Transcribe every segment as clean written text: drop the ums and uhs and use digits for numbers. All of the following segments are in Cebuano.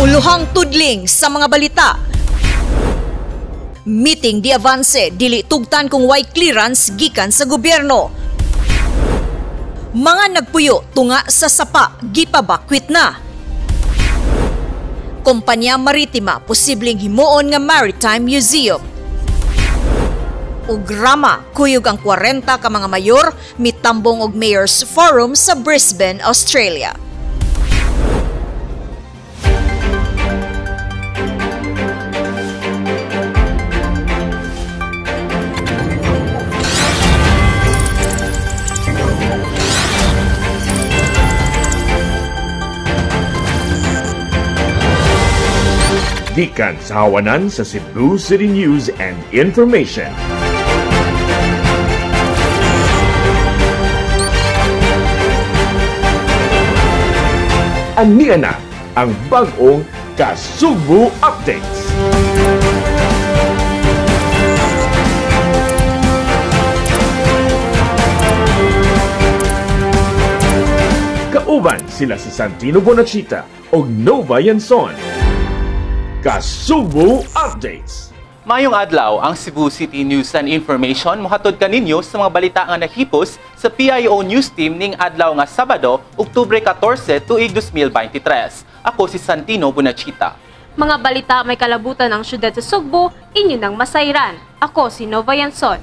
Uluhang tudling sa mga balita. Meeting di avance, dili tugtan kung way clearance gikan sa gobyerno. Mga nagpuyo tunga sa sapa, gipabakwit na. Kompanya Maritima posibleng himuon nga Maritime Museum. Ug Rama, kuyog ang 40 ka mga mayor mitambong og Mayor's Forum sa Brisbane, Australia. Gikan sa hawanan sa Cebu City News and Information. Aniya na ang bag-ong Kasugbu Updates. Kauban sila si Santino Bonachita o Nova Yanson. Kasugbu Updates. Mayong adlaw ang Cebu City News and Information mohatod kaninyo sa mga balita nga nahipos sa PIO News Team ning adlaw nga Sabado, Oktubre 14, tuig 2023. Ako si Santino Bonachita. Mga balita may kalabutan ng syudad sa Sugbo, inyo nang masayran. Ako si Nova Yanson.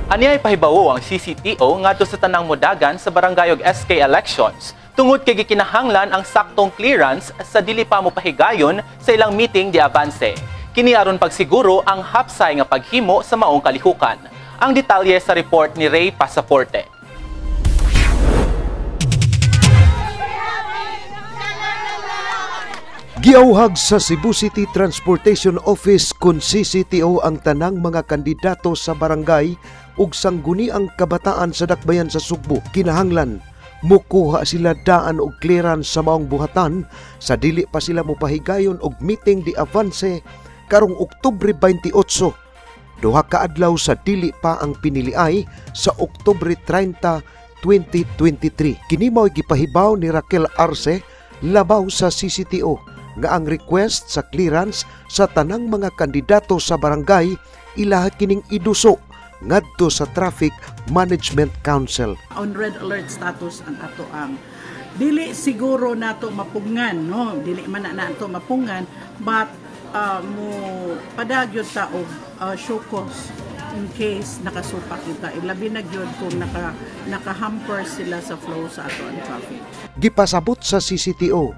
Aniay pahibawo ang CCTO ngadto sa tanang modagan sa barangay og SK elections tungod kay gikinahanglan ang saktong clearance sa dili pa mopahigayon sa ilang meeting di avance. Kini aron pagsiguro ang hapsay nga paghimo sa maong kalihukan. Ang detalye sa report ni Ray Pasaporte. Giauhag sa Cebu City Transportation Office kun CCTO ang tanang mga kandidato sa barangay ug sangguniang kabataan sa dakbayan sa Sugbo. Kinahanglan mukuha sila daan og clearance sa maong buhatan sa dili pa sila mopahigayon og meeting di avance karong Oktubre 28. Duha ka adlaw sa dili pa ang piniliay sa Oktubre 30, 2023. Kini mao'y gipahibaw ni Raquel Arce labaw sa CCTO nga ang request sa clearance sa tanang mga kandidato sa barangay ilaha kining iduso ngadto sa Traffic Management Council. On red alert status ang ato ang dili siguro nato mapungan, no? Dili man na nato mapungan, but mo padagyod ta og show cause in case nakasupak kita. Ilabi na gyud kung naka-hamper sila sa flow sa ato ang traffic. Gipasabot sa CCTO,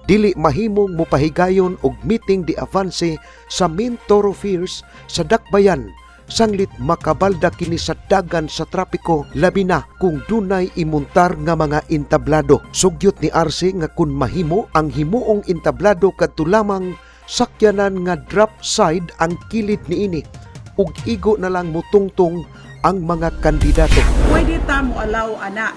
dili mahimong mopahigayon og meeting di avance sa main thoroughfares sa dakbayan sanglit makabalda kini sa dagan sa trapiko, labi na kung dunay imuntar nga mga entablado. Sugyot ni Arce nga kun mahimo ang himuong entablado kadto lamang sakyanan nga drop side ang kilid niini ug igo na lang mutungtong ang mga kandidato. Pwede ta mo allow ana,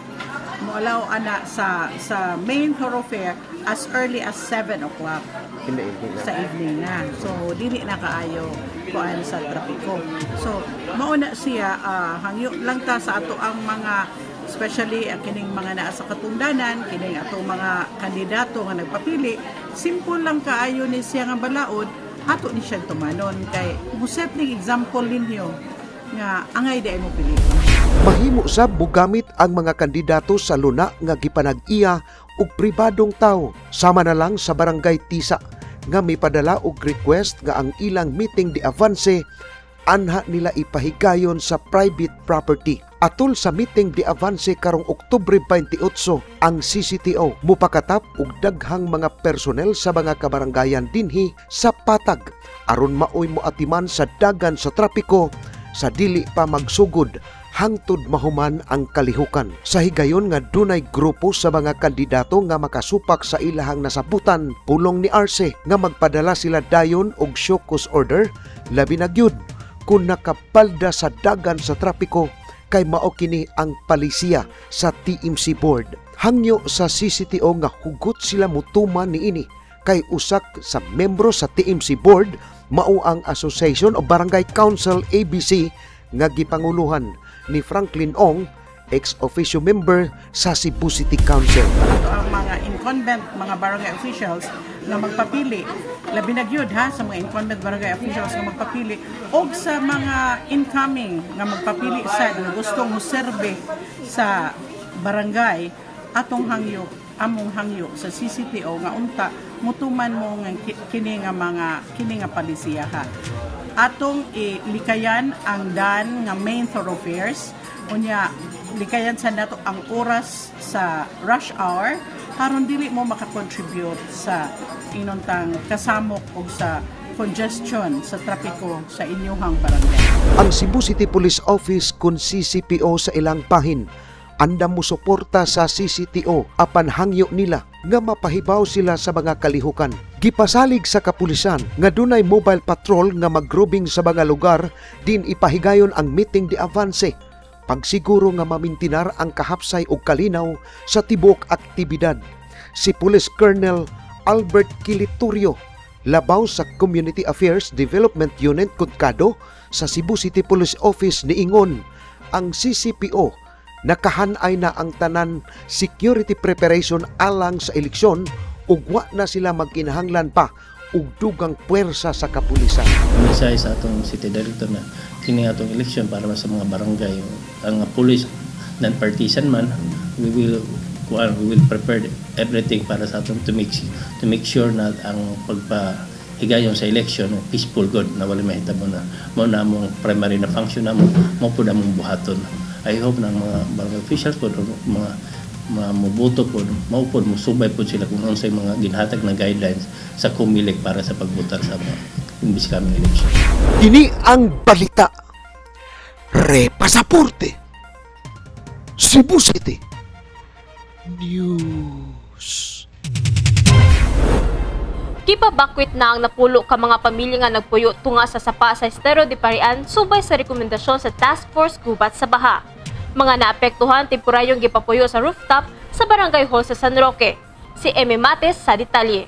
mo allow ana sa main thoroughfare as early as 7 o'clock in the evening na. Sa evening na. So dili na kaayo kuan sa trapiko. So mauna siya hangyo lang ta sa ato ang mga especially kining mga naa sa katungdanan, kining ato mga kandidato nga nagpapili, simple lang kaayo ni siya nga balaod, ato ni siya tumanon kay mo set ning example ninyo nga angay di ay mo pili. Mahimo sab mogamit ang mga kandidato sa luna nga gipanag-iya og pribadong tawo, sama na lang sa barangay Tisa nga mipadala og request nga ang ilang meeting di avance anha nila ipahigayon sa private property. Atol sa meeting di avance karong Oktubre 28, ang CCTO mupakatap og daghang mga personnel sa mga kabaranggayan dinhi sa patag aron maoy moatiman sa dagan sa trapiko sa dili pa magsugod hangtod mahuman ang kalihukan. Sa higayon nga dunay grupo sa mga kandidato nga makasupak sa ilahang nasabutan, pulong ni Arce nga magpadala sila dayon og show cause order, labi na gyud kung nakapalda sa dagan sa trapiko kay mao kini ang palisiya sa TMC board. Hangyo sa CCTO nga hugot sila mutuman niini kay usak sa membro sa TMC board mao ang Association of Barangay Council ABC nga gipanguluhan ni Franklin Ong, ex-officio member sa Cebu City Council. Ato ang mga incumbent mga barangay officials nga magpapili, labi na gyud ha sa mga incumbent barangay officials nga magpapili og sa mga incoming nga magpapili sa nga gustong moserbe sa barangay, atong hangyo, among hangyo sa CCTO nga unta mutuman mo nga kini nga mga kini nga palisiya ha. Atong ilikayan ang dan nga main thoroughfares, unya likayan sa nato ang oras sa rush hour aron dili mo makakontribute sa inuntang kasamok o sa congestion sa trapiko sa inyuhang barangay. Ang Cebu City Police Office kun CCPO sa ilang pahin andam mo suporta sa CCTO apan hangyo nila nga mapahibaw sila sa mga kalihukan. Gipasalig sa kapulisan nga dunay mobile patrol nga magrobing sa mga lugar din ipahigayon ang meeting de avance. Pagsiguro nga mamintinar ang kahapsay og kalinaw sa tibuok aktibidad. Si Police Colonel Albert Quilitorio, labaw sa Community Affairs Development Unit Kudkado sa Cebu City Police Office, niingon ang CCPO nakahanay na ang tanan security preparation alang sa eleksyon ug wa na sila magkinahanglan pa og dugang puwersa sa kapulisan. Mensahe sa atong city director na kini atong eleksyon para sa mga barangay, ang police non-partisan man, we will prepare everything para sa atong to make sure na ang pagpahigayon sa election peaceful good na wala mahitabo na mao na among primary na function namo, mao pud among buhaton. I hope na ang mga barangay officials po, mga moboto po, mao pod musubay po sila kung unsay mga ginhatag na guidelines sa COMELEC para sa pagbotar sa mga imbis kaming election. Kini ang balita. Repasaporte. Cebu City News. Gipabakwit na ang napulo ka mga pamilya nga nagpuyo tunga sa sapa sa Estero de Parian subay sa rekomendasyon sa Task Force Gubat sa Baha. Mga naapektuhan temporaryong gipapuyo sa rooftop sa Barangay Hall sa San Roque. Si Eme Mates sa detalye.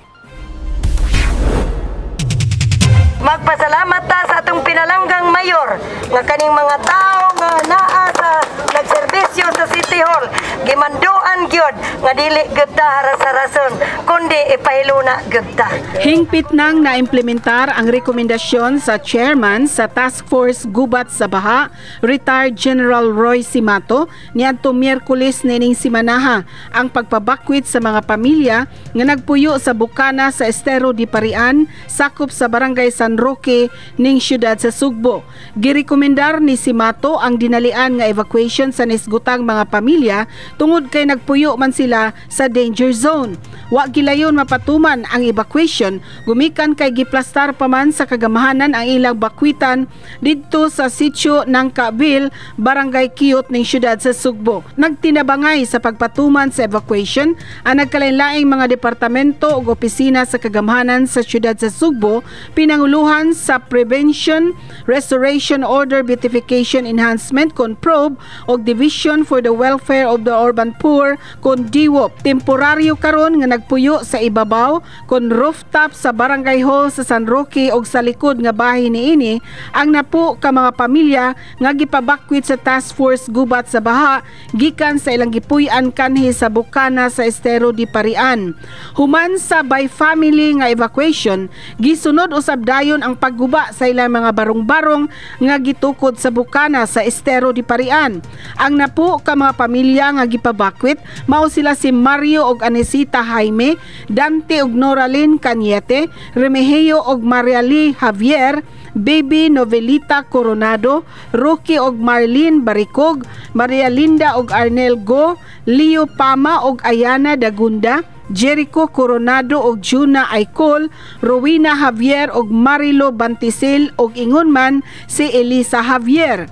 Magpasalamat ta sa atong pinalanggang mayor nga kaning mga tao nga naa sa nagserbisyo sa City Hall gimanduan gyud nga dili gyud ta sa rason kundi ipahiluna gyud ta. Hingpit nang naimplementar ang rekomendasyon sa chairman sa Task Force Gubat sa Baha, retired General Roy Simato, niadto Miyerkules nining simanaha ang pagpabakwit sa mga pamilya nga nagpuyo sa bukana sa Estero di Parian, sakop sa Barangay San Roque ning siyudad sa Sugbo. Girekomendar ni Simato ang dinalian nga evacuation sa nisgutang mga pamilya tungod kay nagpuyo man sila sa danger zone. Wa gilayon mapatuman ang evacuation gumikan kay giplastar pa man sa kagamahanan ang ilang bakwitan didto sa sitio ng Kabil, Barangay Kiyot ning siyudad sa Sugbo. Nagtinabangay sa pagpatuman sa evacuation ang nagkalain-laing mga departamento ug opisina sa kagamhanan sa siyudad sa Sugbo, pinanguluhan sa Prevention, Restoration, Order, Beautification Enhancement kon PROBE ug Division for the Welfare of the Urban Poor kon DWOP. Temporaryo karon nga nagpuyo sa ibabaw kon rooftop sa Barangay Hall sa San Roque ug sa likod nga bahay niini ang napo ka mga pamilya nga gipabakwit sa Task Force Gubat sa Baha gikan sa ilang gipuy-an kanhi sa bukana sa Estero di Parian. Human sa by family nga evacuation, gisunod usab dayon ang pagguba sa ilang mga barong-barong nga gitukod sa bukana sa Estero di Parian. Ang napo ka mga pamilya nga gipabakwit mao sila si Mario og Anesita Jaime, Dante og Noralyn Cañete, Remigio og Mariali Javier, Baby Novelita Coronado, Rocky og Marlene Baricog, Maria Linda og Arnel Go, Leo Pama og Ayana Dagunda, Jericho Coronado og Juna Aicol, Rowena Javier og Marilo Bantisil og ingon man si Elisa Javier.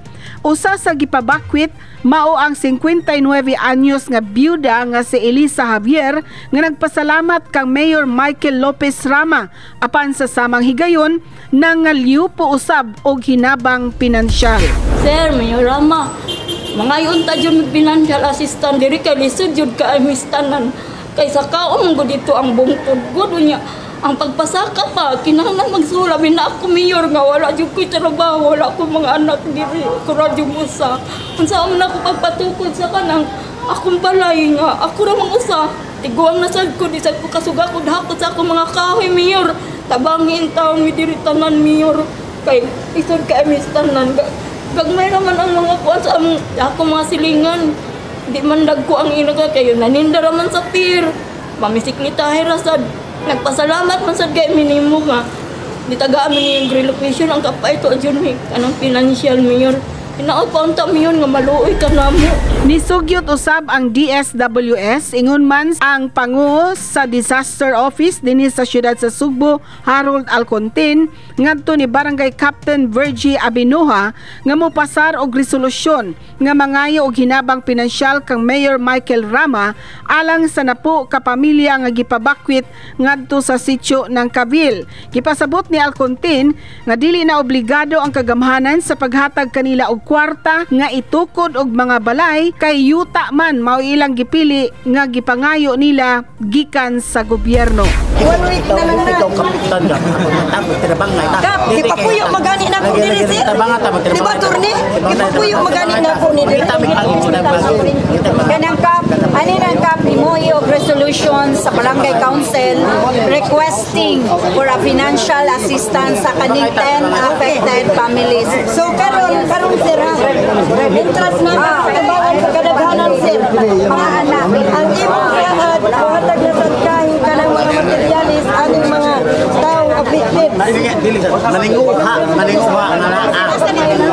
Usa sa gipabakwit mao ang 59 anyos nga byuda nga si Elisa Javier nga nagpasalamat kang Mayor Michael Lopez Rama apan sa samang higayon nangaliw po usab og hinabang pinansyal. Sir, Mayor Rama, mga yun ta jud financial assistant diri kay lisod jud ka tanan. Kay sa kaon gud dito ang bungtod gud niya. Ang pagpasaka pa, kinahanglan magsura na ako, Mayor, nga wala jud ko'y trabaho, wala ko mga anak diri, ako ra jud usa. Unsa man ako pagpatukod sa kanang akong balay nga ako ra mang usa. Tiguang na sad ko, di sad ko kasuga ko dahakot sa akong mga kahoy, Mayor. Tabangin taon mi diri tanan, Mayor. Kay isod kay mi sa tanan. Gagmay raman ang mga kuan sa among akong mga silingan. Di man dagko ang inaga kayo naninda raman sa pier. Mamisiklitahe ra sad. Nagpasalamat man sad kay minimo nga ditagaan mi yung relocation ang kapay to adyon mi kanang financial, Mayor. Hinaot pa unta, Mayor, nga maluoy ka namo. Nisugyot usab ang DSWS, ingon man ang panguo sa Disaster Office dinhi sa siyudad sa Sugbo, Harold Alcontin, ngadto ni Barangay Captain Virgie Abinuha nga mopasar og resolusyon nga mangayo og hinabang pinansyal kang Mayor Michael Rama alang sa 10 ka pamilya nga gipabakwit ngadto sa sitio ng Cabil. Gipasabot ni Alcontin nga dili na obligado ang kagamhanan sa paghatag kanila og kwarta nga itukod og mga balay kay yuta man mao ilang gipili nga gipangayo nila gikan sa gobyerno. One week na lang na. Ikaw kapitan ka. Kap, gipapuyo magani na ko diri, sir. Di ba, turni? Gipapuyo magani na ko ni diri. Kanang kap, ani nang kap himuhi og resolution sa Barangay Council requesting for a financial assistance sa kaning 10 affected families. So karon sir ha. Interest na sa sa kadaghanan, sir. Mga anak. Ang imong saad mohatag na sad kahi kanang mga materialis aning mga tao affected. Maninguha, maninguha nga naa. Maninguha.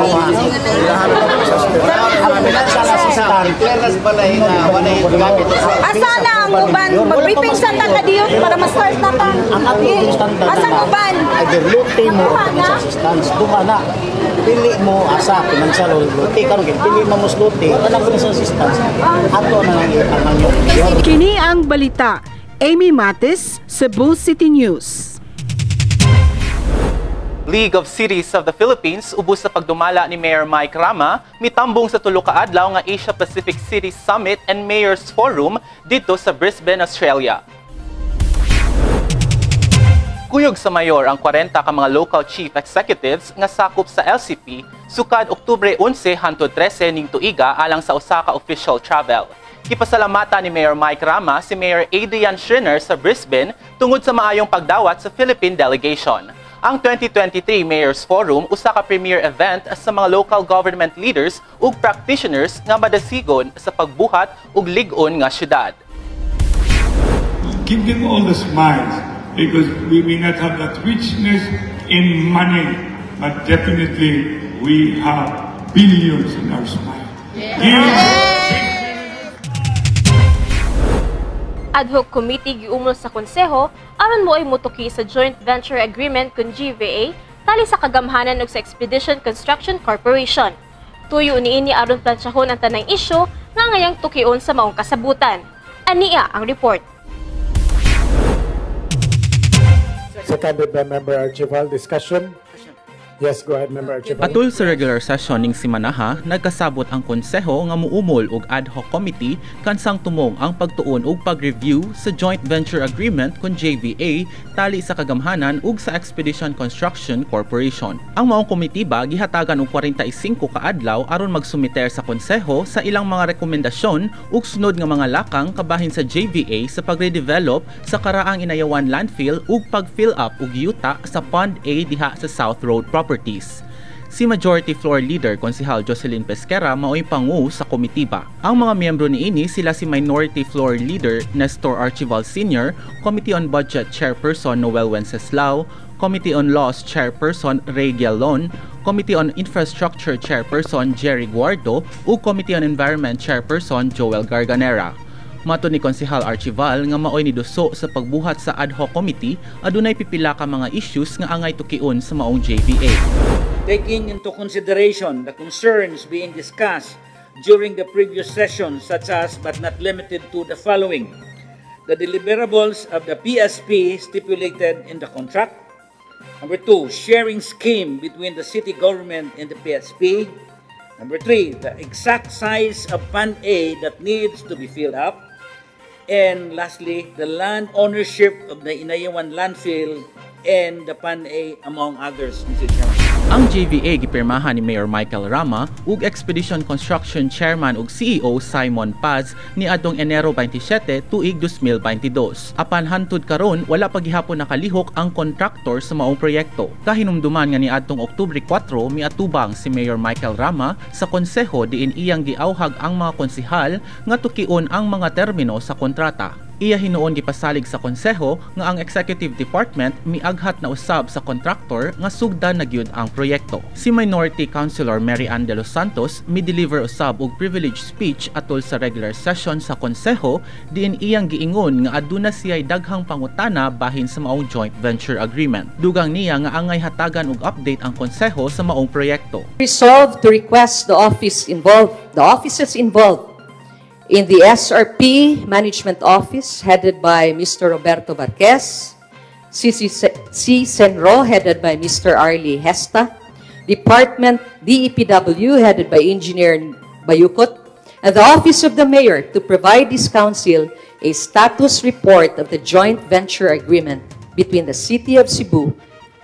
Ang financial assistance. Clearance balay na wala yung gamit. Asa na ang uban? Mag-briefing sa ta kadiyon para ma-start na ta. Ang atong standard Asa ang uban? Either lote mo o financial assistance. Duha na. Pili mo asa financial o lote karon kay pili mo mas lote kanang financial assistance. Ato na lang ipanganyo. Kini ang balita. Amy Matis, Cebu City News. League of Cities of the Philippines ubos sa pagdumala ni Mayor Mike Rama mitambong sa tulo ka adlaw nga Asia Pacific Cities Summit and Mayors Forum didto sa Brisbane, Australia. Kuyog sa mayor ang 40 ka mga local chief executives nga sakop sa LCP sukad Oktubre 11 hangtod 13 ning tuiga alang sa usa ka official travel. Gipasalamatan ni Mayor Mike Rama si Mayor Adrian Schrinner sa Brisbane tungod sa maayong pagdawat sa Philippine delegation. Ang 2023 Mayors Forum usa ka premier event sa mga local government leaders ug practitioners nga madasigon sa pagbuhat og lig-on nga syudad. Give them all the smiles because we may not have that richness in money, but definitely we have billions in our smile. Give Ad hoc committee giumol sa konseho aron mo ay mutuki sa joint venture agreement kun GVA tali sa kagamhanan ug sa Expedition Construction Corporation. Tuyo niini aron plantsahon ang tanang isyu nga ngayang tukion sa maong kasabutan. Ania ang report. Seconded by Member Archival. Discussion? Yes, go ahead, Member Archival. Atul sa regular session ning simanaha, nagkasabot ang konseho nga muumol og ad hoc committee kansang tumong ang pagtuon og pag-review sa joint venture agreement kun JVA tali sa kagamhanan ug sa Expedition Construction Corporation. Ang maong komitiba gihatagan og 45 ka adlaw aron magsumiter sa konseho sa ilang mga rekomendasyon ug sunod nga mga lakang kabahin sa JVA sa pagredevelop sa karaang Inayawan landfill ug pag-fill up og yuta sa Pond A diha sa South Road Properties. Si Majority Floor Leader Konsehal Jocelyn Pesquera mao'y pangu sa komitiba. Ang mga miyembro niini sila si Minority Floor Leader Nestor Archival Sr., Committee on Budget Chairperson Noel Wenceslao, Committee on Laws Chairperson Ray Gallon, Committee on Infrastructure Chairperson Jerry Guardo, ug Committee on Environment Chairperson Joel Garganera. Mato ni Konsehal Archival nga maoy niduso sa pagbuhat sa ad hoc committee adunay pipila ka mga issues nga angay tukion sa maong JVA. Taking into consideration the concerns being discussed during the previous session, such as but not limited to the following: the deliverables of the PSP stipulated in the contract. Number 2, sharing scheme between the city government and the PSP. Number 3, the exact size of Fund A that needs to be filled up. And lastly, the land ownership of the Inayawan landfill and the PAN-A, among others, Mr. Chairman. Ang JVA gipirmahan ni Mayor Michael Rama ug Expedition Construction Chairman ug CEO Simon Paz niadtong Enero 27 tuig 2022. Apan hantud karon wala pa gihapon nakalihok ang kontraktor sa maong proyekto. Kahinumduman nga niadtong Oktubre 4 miatubang si Mayor Michael Rama sa konseho diin iyang giawhag ang mga konsehal nga tukion ang mga termino sa kontrata. Iya hinuon gipasalig sa konseho nga ang Executive Department miaghat na usab sa kontraktor nga sugdan na gyud ang proyekto. Si Minority Councilor Mary Ann De Los Santos mi-deliver usab og privilege speech atol sa regular session sa konseho diin iyang giingon nga aduna siya'y daghang pangutana bahin sa maong joint venture agreement. Dugang niya nga angay hatagan og update ang konseho sa maong proyekto. Resolved to request the offices involved in the SRP Management Office, headed by Mr. Roberto Varquez, CCC Senro, headed by Mr. Arlie Hesta, Department DEPW, headed by Engineer Bayukot, and the Office of the Mayor to provide this council a status report of the joint venture agreement between the City of Cebu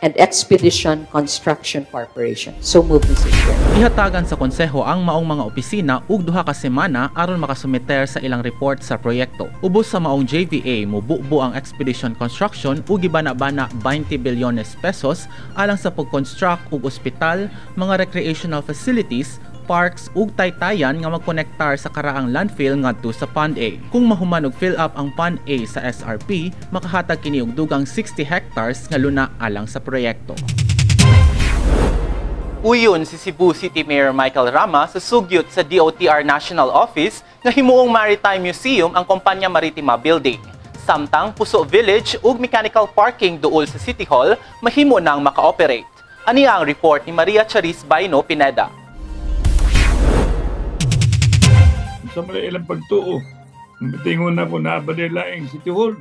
and Expedition Construction Corporation. So moved, Mr. Chair. Gihatagan sa konseho ang maong mga opisina og 2 ka semana aron makasumiter sa ilang report sa proyekto. Ubos sa maong JVA, mububo ang Expedition Construction ug gibana-bana 20 bilyones pesos alang sa pag-construct og ospital, mga recreational facilities, parks ug taytayan nga magkonektar sa karaang landfill ngadto sa Pond A. Kung mahuman og fill up ang Pond A sa SRP, makahatag kini og dugang 60 hectares nga luna alang sa proyekto. Uyon si Cebu City Mayor Michael Rama sa sugyot sa DOTR National Office nga himuong Maritime Museum ang Kompanya Maritima Building. Samtang Puso Village ug mechanical parking duol sa City Hall mahimo nang maka-operate. Aniya ang report ni Maria Charis Baino Pineda. Sa mga ilang pagtuo, tingon na ko na ba nila ang City Hall.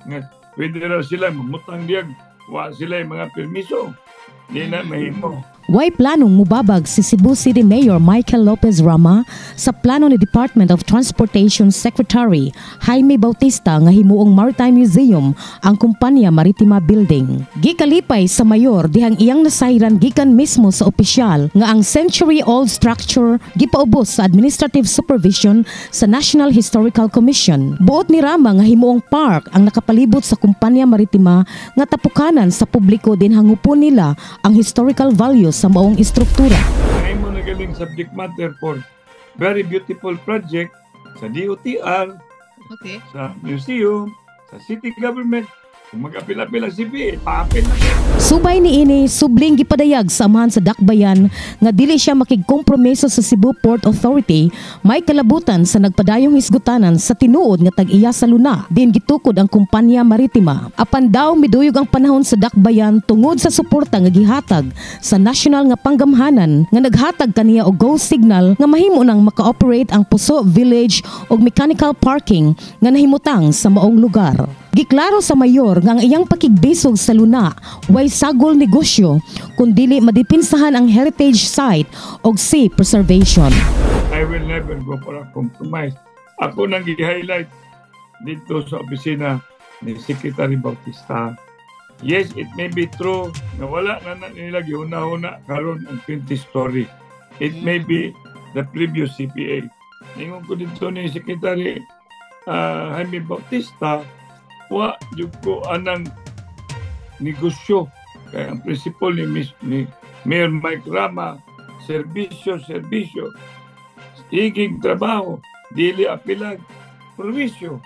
Nga, pwede na sila mamutang diyag, wa sila yung mga permiso. Di na mahimo. Way planong mubabag si Cebu City Mayor Michael Lopez Rama sa plano ni Department of Transportation Secretary Jaime Bautista nga himuong Maritime Museum ang Kompanya Maritima Building. Gikalipay sa mayor dihang iyang nasayran gikan mismo sa opisyal nga ang century-old structure gipaubos sa administrative supervision sa National Historical Commission. Buot ni Rama nga himuong park ang nakapalibot sa Kompanya Maritima nga tapukanan sa publiko din hangupon nila ang historical values sa maong istruktura. Ay mo nagaling subject matter for very beautiful project sa DOTR, okay, sa museum, sa city government. Kung mag-apil-apil ang CPA, paapil na. Subay ni ini, subling gipadayag sa amahan sa Dakbayan nga dili siya makigkompromiso sa Cebu Port Authority may kalabutan sa nagpadayong hisgutanan sa tinuod nga tag-iya sa luna din gitukod ang Kompanya Maritima. Apan daw miduyog ang panahon sa Dakbayan tungod sa suporta nga gihatag sa national nga panggamhanan nga naghatag kaniya og go signal nga mahimo nang maka-operate ang Puso Village og mechanical parking nga nahimutang sa maong lugar. Giklaro sa mayor nga ang iyang pakigbisog sa luna way sagol negosyo kundili madipinsahan ang heritage site og sea preservation. I will never go for a compromise. Ako nang gi-highlight dito sa opisina ni Secretary Bautista. Yes, it may be true na wala na nila gihuna-huna karon ang 20 story. It may be the previous CPA. Ingon ko dito ni Secretary Jaime Bautista, wa jud ko anang negosyo. Kaya ang prinsipal ni Mayor Mike Rama, serbisyo, serbisyo, iging trabaho, dili apilag, provisyo,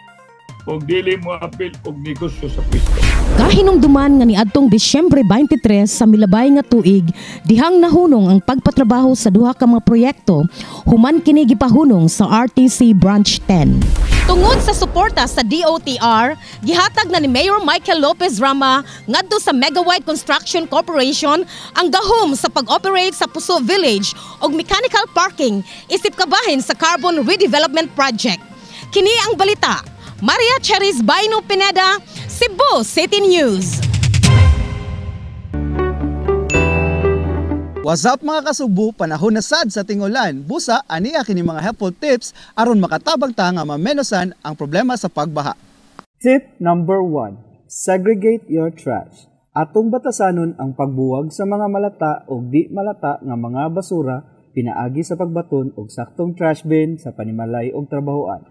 o dili mo apil og negosyo sa pwisto. Kahinumduman nga niadtong Disyembre 23 sa milabay nga tuig, dihang nahunong ang pagpatrabaho sa duha ka mga proyekto, human kini gipahunong sa RTC Branch 10. Tungod sa suporta sa DOTR, gihatag na ni Mayor Michael Lopez Rama ngadto sa Megawide Construction Corporation ang gahom sa pag-operate sa Puso Village og mechanical parking isip kabahin sa Carbon Redevelopment Project. Kini ang balita. Maria Cheris Baino Pineda, Cebu City News. What's up, mga kasubo? Panahon na sad sa tingulan. Busa, ania kini mga helpful tips aron makatabang ta nga mamenosan ang problema sa pagbaha. Tip number 1. Segregate your trash. Atong batasanon ang pagbuwag sa mga malata o di malata nga mga basura pinaagi sa pagbaton og saktong trash bin sa panimalay og trabahoan.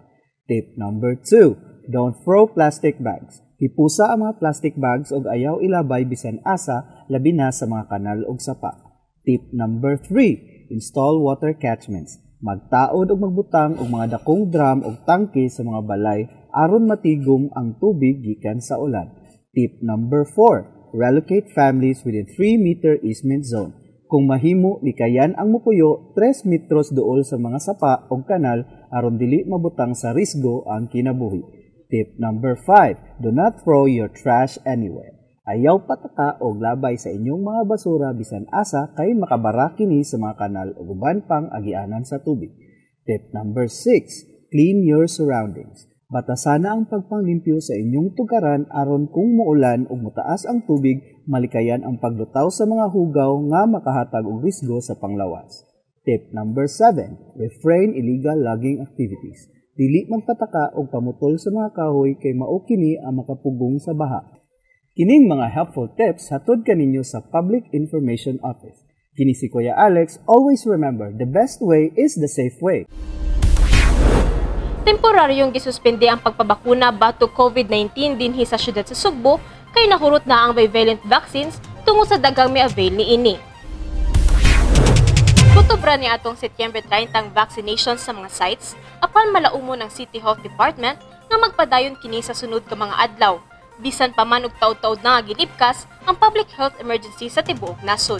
Tip number 2. Don't throw plastic bags. Hipusa ang mga plastic bags og ayaw ilabay bisan asa, labi na sa mga kanal og sapa. Tip number 3. Install water catchments. Magtaod og magbutang og mga dakong drum og tangke sa mga balay aron matigom ang tubig gikan sa ulan. Tip number 4. Relocate families within 3-meter easement zone. Kung mahimo, likayan ang mupuyo 3 metros duol sa mga sapa og kanal aron dili mabutang sa risgo ang kinabuhi. Tip number 5. Do not throw your trash anywhere. Ayaw pataka og labay sa inyong mga basura bisan asa kay makabara kini sa mga kanal ug uban pang agianan sa tubig. Tip number 6. Clean your surroundings. Batasana ang pagpanglimpyo sa inyong tugaran aron kung muulan ug motaas ang tubig, malikayan ang paglutaw sa mga hugaw nga makahatag og risgo sa panglawas. Tip number 7. Refrain illegal logging activities. Dili magpataka og pamutol sa mga kahoy kay mao kini ang makapugong sa baha. Kining mga helpful tips hatod kaninyo sa Public Information Office. Kini si Kuya Alex, always remember, the best way is the safe way. Temporaryong gisuspende ang pagpabakuna batok COVID-19 dinhi sa syudad sa Sugbo kay nahurot na ang bivalent vaccines tungod sa daghang mi-avail niini. Kutob ra ni atong Setyembre 30 ang vaccination sa mga sites, apan malaumon ang City Health Department nga magpadayon kini sa sunod ka mga adlaw. Bisan pa man og taud-taud na nga gilibkas ang public health emergency sa tibuok nasod.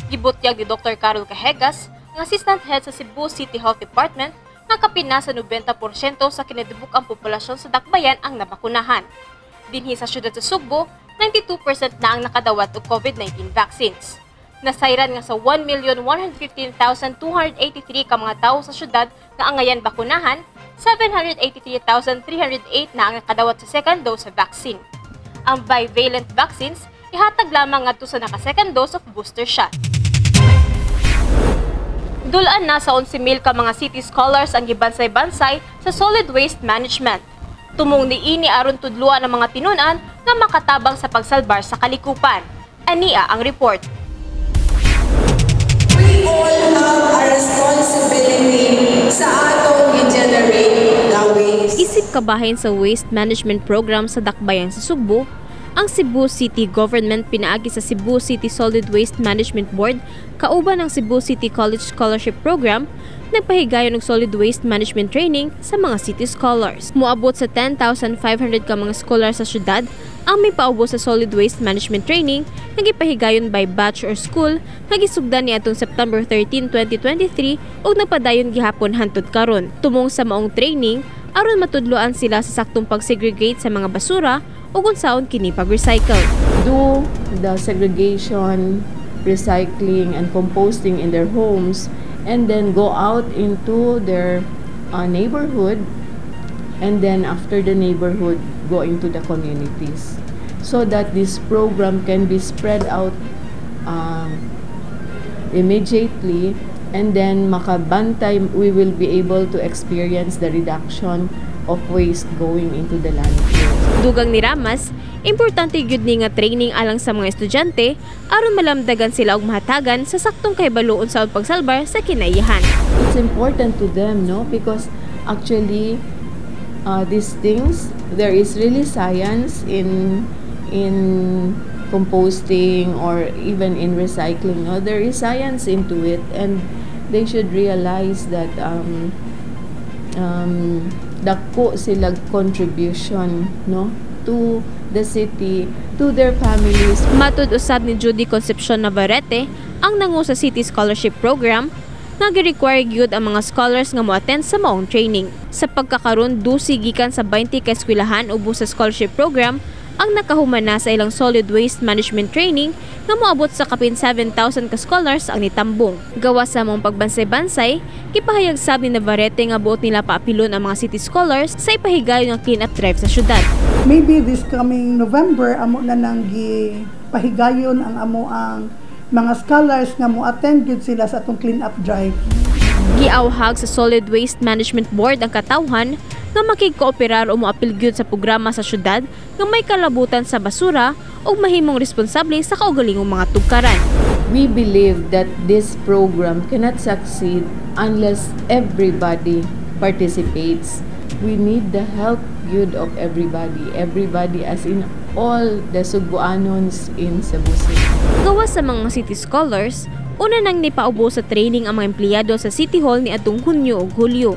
Gibutyag ni Dr. Carol Cajegas, ang assistant head sa Cebu City Health Department, nga kapin na sa 90% sa kinatibuk-ang populasyon sa Dakbayan ang nabakunahan. Dinhi sa syudad sa Sugbo, 92% na ang nakadawat og COVID-19 vaccines. Nasayran nga sa 1,115,283 ka mga tawo sa syudad nga angayan bakunahan, 783,308 na ang nakadawat sa second dose sa vaccine. Ang bivalent vaccines ihatag lamang ngadto sa naka-second dose of booster shot. Dulaan na sa 11,000 ka mga city scholars ang gibansay-bansay sa solid waste management. Tumong niini aron tudluan ang mga tinunan nga makatabang sa pagsalbar sa kalikupan. Ania ang report. We all have a responsibility sa atong i-generate na waste. Isip kabahin sa waste management program sa Dakbayan sa Sugbo, ang Cebu City Government pinaagi sa Cebu City Solid Waste Management Board kauban ng Cebu City College Scholarship Program, nagpahigayon og solid waste management training sa mga city scholars. Moabot sa 10,500 ka mga scholars sa syudad ang may paubo sa solid waste management training nga gipahigayon by batch or school nga gisugdan niadtong September 13, 2023 ug nagpadayon gihapon hantod karon. Tumong sa maong training aron matudloan sila sa saktong pag-segregate sa mga basura ug unsaon kini pag-recycle. Do the segregation, recycling, and composting in their homes, and then go out into their neighborhood, and then after the neighborhood, go into the communities, so that this program can be spread out immediately, and then makabantay, we will be able to experience the reduction of waste going into the landfill. Dugang ni Ramas, importante gyud ni nga training alang sa mga estudyante aron malamdagan sila og mahatagan sa saktong kahibaloon sa pagsalbar sa kinaiyahan. It's important to them, no? Because actually, these things, there is really science in composting or even in recycling, no? There is science into it, and they should realize that dako sila contribution, no, to the city, to their families. Matud usab ni Judy Concepcion Navarrete, ang nangu sa City Scholarship Program, nga gi-require gyud ang mga scholars nga mo-attend sa maong training. Sa pagkakaron, 12 gikan sa 20 ka eskwelahan ubos sa scholarship program ang nakahuman na sa ilang solid waste management training nga moabot sa kapin 7,000 ka scholars ang nitambong. Gawas sa maong pagbansay-bansay, gipahayag sab ni Navarrete nga buot nila paapilon ang mga city scholars sa ipahigayon ng clean-up drive sa syudad. Maybe this coming November, amo na nang gipahigayon ang amo ang mga scholars nga mo attend gyud sila sa atong clean up drive. Giawhag sa Solid Waste Management Board ang katawhan nga makigkooperar o moapil gyud sa programa sa syudad nga may kalabutan sa basura ug mahimong responsable sa kaugalingong mga tugkaran. We believe that this program cannot succeed unless everybody participates. We need the help gyud of everybody, everybody as in all the Sugbuanons in Cebu City. Gawas sa mga city scholars, una nang nipaubo sa training ang mga empleyado sa City Hall ni atong Hunyo ug Hulyo.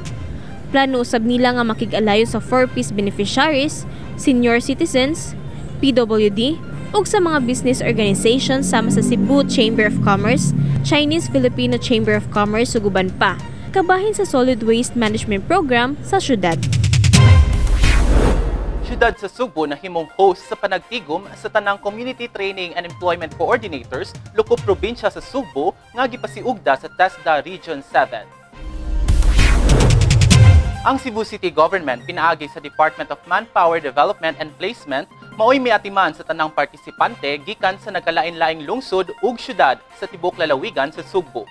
Plano usab nila nga makig-alayon sa 4Ps beneficiaries, senior citizens, PWD, ug sa mga business organizations sama sa Cebu Chamber of Commerce, Chinese-Filipino Chamber of Commerce ug uban pa, kabahin sa Solid Waste Management Program sa syudad. Syudad sa Sugbo nahimong host sa panagtigom sa tanang Community Training and Employment Coordinators lokop probinsya sa Sugbo nga gipasiugda sa TESDA Region 7. Ang Cebu City Government pinaagi sa Department of Manpower Development and Placement maoy miatiman sa tanang partisipante gikan sa nagkalain-laing lungsod ug syudad sa tibok lalawigan sa Sugbo.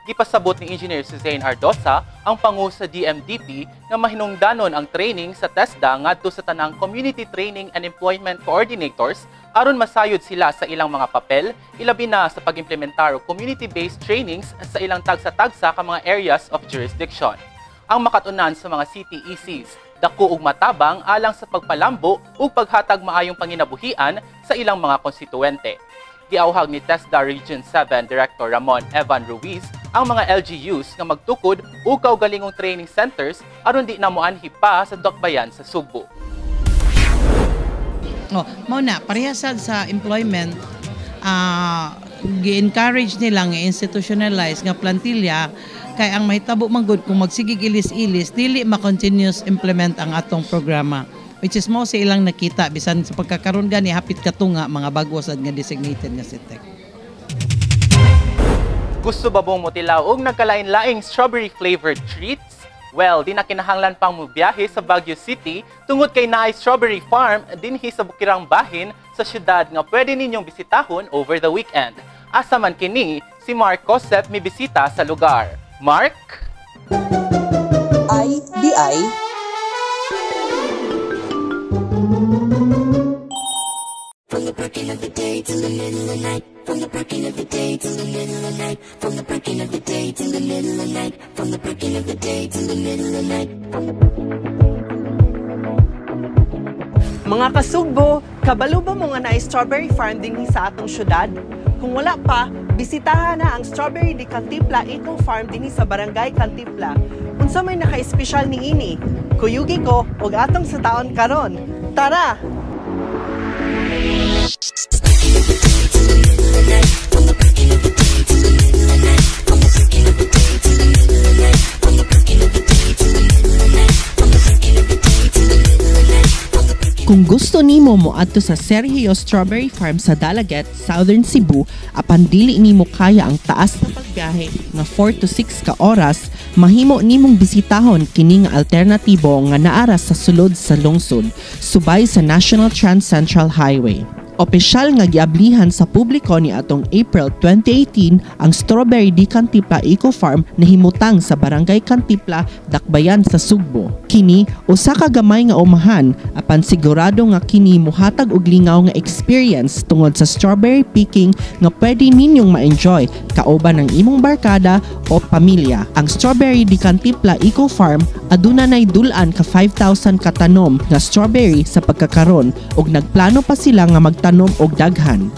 Gipasabot ni Engineer Suzanne Ardosa ang pangu sa DMDP nga mahinungdanon ang training sa TESDA ngadto sa tanang Community Training and Employment Coordinators aron masayod sila sa ilang mga papel, ilabi na sa pag-implementar og community-based trainings sa ilang tagsa-tagsa ka mga areas of jurisdiction. Ang makatunan sa mga CTECs dako og matabang alang sa pagpalambo ug paghatag maayong panginabuhian sa ilang mga konstituente. Giawhag ni TESDA Region 7 Director Ramon Evan Ruiz ang mga LGUs nga magtukod og kaugalingong training centers aron di na moanhi pa sa dakbayan sa Sugbo. Oh, mao na pareha sad sa employment, gi-encourage nila nga institutionalize nga plantilla kay ang mahitabo man gud kung magsigig ilis-ilis, dili ma-continuous implement ang atong programa, which is mao sa ilang nakita bisan sa pagkakaron gani hapit katunga mga bago sad nga designated nga CITEC. Gusto ba mong motilaw og nagkalain-laing strawberry flavored treats? Well, di na kinahanglan pang mubiyahe sa Baguio City tungod kay naay strawberry farm dinhi sa Bukirang Bahin sa syudad nga pwede ninyong bisitahon over the weekend. Asa man kini, si Mark Cosep mibisita sa lugar. Mark? I D I. From the breaking of the day till the middle of night. From the breaking of the day till the middle of night. From the breaking of the day till the middle of night. From the breaking of the day till the middle of night. From the breaking of the day till the middle of night. Mga kasugbo, kabalo ba mo nga naay strawberry farm dinhi sa atong syudad? Kung wala pa, bisitahan na ang Strawberry de Cantipla Eco Farm dinhi sa Barangay Cantipla. Unsa may naka-espesyal niini? Kuyugi ko og atong sa taon karon. Tara! Kung gusto nimo moadto sa Sergio Strawberry Farm sa Dalaguete, Southern Cebu, apan dili nimo kaya ang taas na pagbiyahe nga 4 to 6 ka oras, mahimo nimong bisitahon kini nga alternatibo nga naara sa sulod sa lungsod, subay sa National Trans-Central Highway. Opisyal nga giablihan sa publiko ni atong April 2018 ang Strawberry de Cantipla Eco Farm na himutang sa Barangay Cantipla, Dakbayan sa Sugbo. Kini usa ka gamay nga umahan apan sigurado nga kini mohatag og lingaw nga experience tungod sa strawberry picking nga pwede ninyong ma-enjoy kauban ng imong barkada o pamilya. Ang Strawberry de Cantipla Eco Farm aduna nay dul-an ka 5,000 katanom nga strawberry sa pagkakaron ug nagplano pa sila nga magtanom og daghan.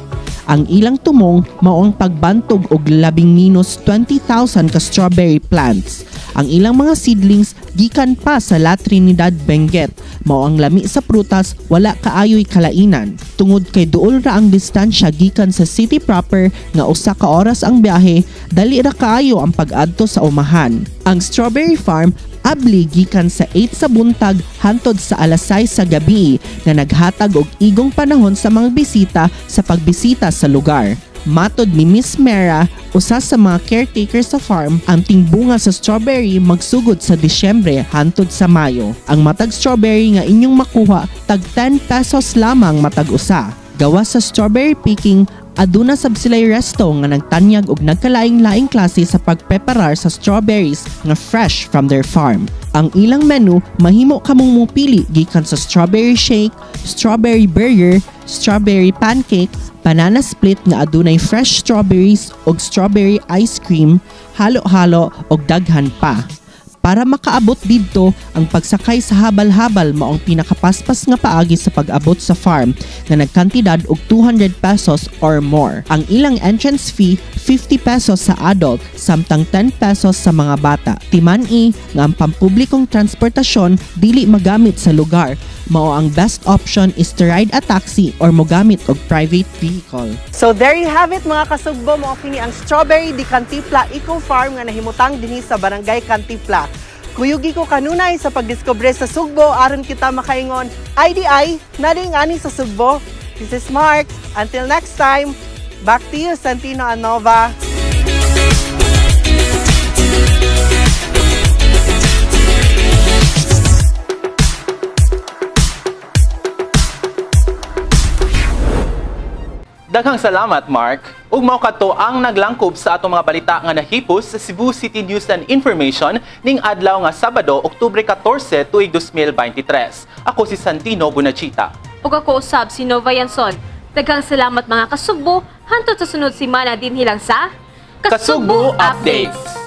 Ang ilang tumong mao ang pagbantog og labing minus 20,000 ka strawberry plants. Ang ilang mga seedlings gikan pa sa La Trinidad, Benguet. Mao ang lami sa prutas, wala kaayoy kalainan. Tungod kay duol ra ang distansya gikan sa city proper nga usa ka oras ang biyahe, dali ra kaayo ang pag-adto sa umahan. Ang strawberry farm abli gikan sa 8 sa buntag hantod sa alas 6 sa gabi nga naghatag og igong panahon sa mga bisita sa pagbisita sa lugar. Matod ni Miss Mera, usa sa mga caretaker sa farm, ang tingbunga sa strawberry magsugod sa Disyembre hantod sa Mayo. Ang matag strawberry nga inyong makuha tag 10 pesos lamang matag usa. Gawas sa strawberry picking, Aduna sab sila'y resto nga nagtanyag og nagkalaing-laing klase sa pagpreparar sa strawberries nga fresh from their farm. Ang ilang menu, mahimo kamong mopili gikan sa strawberry shake, strawberry burger, strawberry pancake, banana split nga adunay fresh strawberries ug strawberry ice cream, halo-halo ug daghan pa. Para makaabot didto, ang pagsakay sa habal-habal maong pinakapaspas nga paagi sa pag-abot sa farm nga nagkantidad og 200 pesos or more. Ang ilang entrance fee, 50 pesos sa adult samtang 10 pesos sa mga bata. Timan-i nga ang pampublikong transportasyon dili magamit sa lugar. Mao ang best option is to ride a taxi or mogamit og private vehicle. So there you have it, mga kasugbo, mao kini ang Strawberry di Cantipla Eco Farm nga nahimutang dinhi sa Barangay Cantipla. Kuyugi ko kanunay sa pagdiskubre sa Sugbo aron kita makaingon IDI na ani sa Sugbo. This is Mark. Until next time, back to you, Santino Anova. Daghang salamat, Mark. Ug mao kadto ang naglangkob sa atong mga balita nga nahipos sa Cebu City News and Information ning adlaw nga Sabado, Oktubre 14, tuig 2023. Ako si Santino Bunachita. Ug ako usab si Nova Yanson. Daghang salamat, mga kasugbo. Hantod sa sunod semana dinhi lang sa Kasugbo Updates.